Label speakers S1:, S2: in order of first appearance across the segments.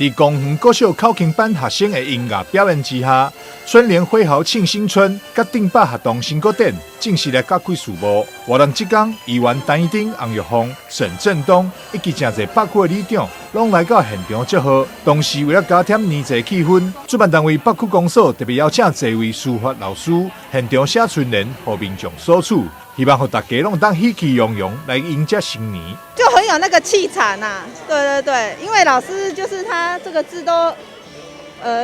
S1: 佇公園國小口琴班學生的音樂表演之下，春聯揮毫慶新春，佮頂百學堂新鼓典正式來揭開序幕。活動這工，議員陳怡貞、洪玉鳳、沈振東以及誠濟北區的里長，攏來到現場祝賀。同時，為了加添年節氣氛，主辦單位北區公所特別邀請濟位書法老師現場寫春聯，予民眾索取，希望予大家攏當喜氣洋洋來迎接新年。
S2: 就很有那個氣場吶，對對對，因為老師就是他這個字都，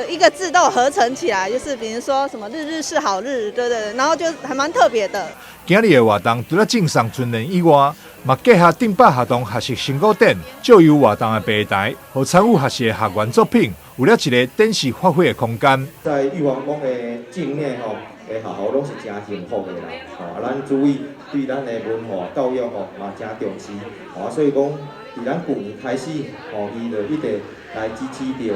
S2: 一個字都有合成起來，就是比如說什麼日日是好日，對對對，然後就還蠻特別的。
S1: 今日的活動除了贈送春聯以外，嘛結合頂百學堂學習成果展，借由活動的平台，予參與學習的學員作品有了一個展示發揮的空間。
S3: 在玉皇宮的境內吼，的學校攏是誠幸福的啦，吼，啊，咱注意對咱的文化教育吼嘛誠重視，吼，所以講，佇咱舊年開始，吼，伊就一直來支持著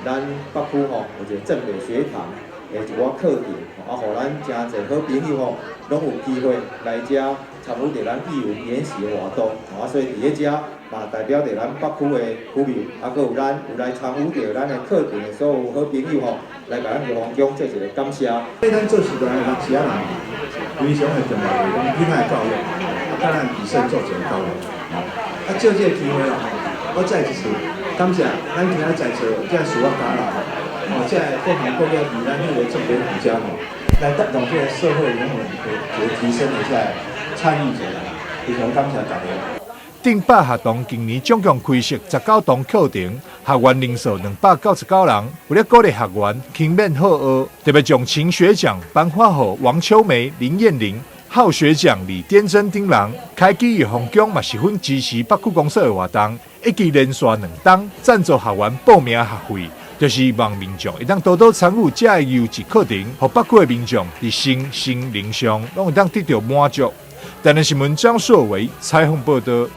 S3: 咱北區吼有一個正北學堂的一寡課程，啊，予咱誠濟好朋友吼，攏有機會來遮參與著咱藝文研習的活動，啊，所以佇咧遮嘛代表著咱北區的居民，啊，閣有咱有來參與著咱的課程的所有好朋友吼，來共咱玉皇宮做一個感謝。
S4: 對咱做時代的人是按怎非常的重要，就是講囡仔的教育，啊，佮咱自身做一個教育。啊，藉這個機會啦，我再一次感謝咱今仔在座這書法家啦，哦，這各行各業佇咱彼个正北府遮吼，來帶動這個社會人文的一個提升的這個參與者啦，非常感謝大家。
S1: 頂百學堂今年總共開設19堂課程，學員人數299人。為了鼓勵學員勤勉好學，特別將勤學獎頒發予王秋梅、林燕玲，好學獎李典珍等人。開基玉皇宮嘛十分支持北區公所的活動，一直連續兩冬贊助學員報名學費，就是希望民眾會當多多參與這个優質課程，予北區的民眾佇身心靈上攏會當得著滿足。台南新聞張碩維採訪報導。